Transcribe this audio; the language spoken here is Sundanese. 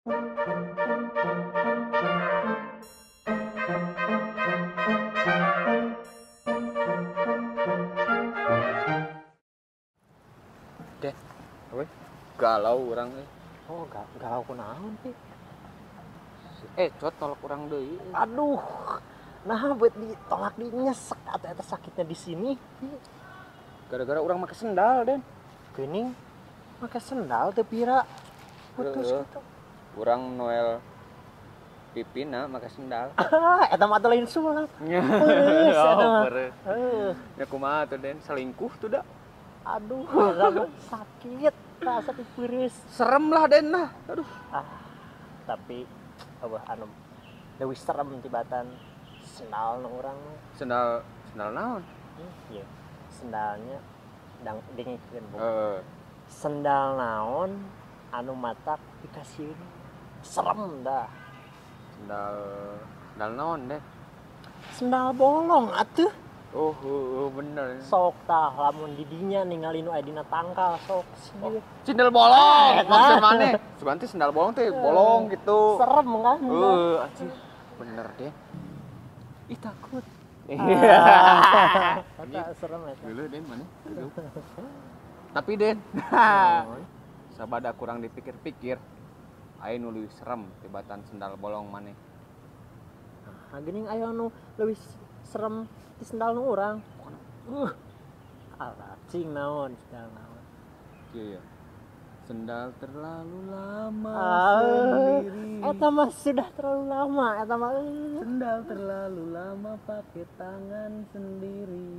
Deh, apa? Galau urang euy. Oh, galau kunaon sih? Cot tolak urang deui. Aduh. Nah, buat ditolak dinyesek atau eta sakitnya di sini. Gara-gara urang make sendal, Den. Geuning make sendal teu pira. Putus gitu. Urang Noel pipina make sendal. Ah, eta mah lain sulap. Peureuh eta mah. Heeh. Ya kumaha tuh, Den? Selingkuh tuh da. Aduh, sakit, rasa pipeureuh. Serem lah, Den lah. Aduh. Ah, tapi eueuh anu leuwih serem tibatan sendal nu urang mah. Sendal naon? Iya. Sendalnya dang dengikeun. Sendal naon anu matak dikasieun. Serem dah. Sendal naon, Den? Sendal bolong atuh. Oh, bener. Sok tah lamun didinya ningali nu aya dina tangkal sok sieun. Oh, sendal bolong. Maksud maneh? Sebenarnya sendal bolong teh bolong gitu. Serem kan? Heeh, anjir. Bener deh. Ih, takut. Iya. Serem eta. Geuleuh Den maneh. Tapi Den, sabada kurang dipikir-pikir, aya nu leuwih serem tibatan sendal bolong maneh. Nah, geuning aya nu leuwih serem di sendal nu urang. Alah, cing naon sendal naon. Iya. Sendal terlalu lama sendiri. Eta mah sudah terlalu lama, eta mah. Sendal terlalu lama pakai tangan sendiri.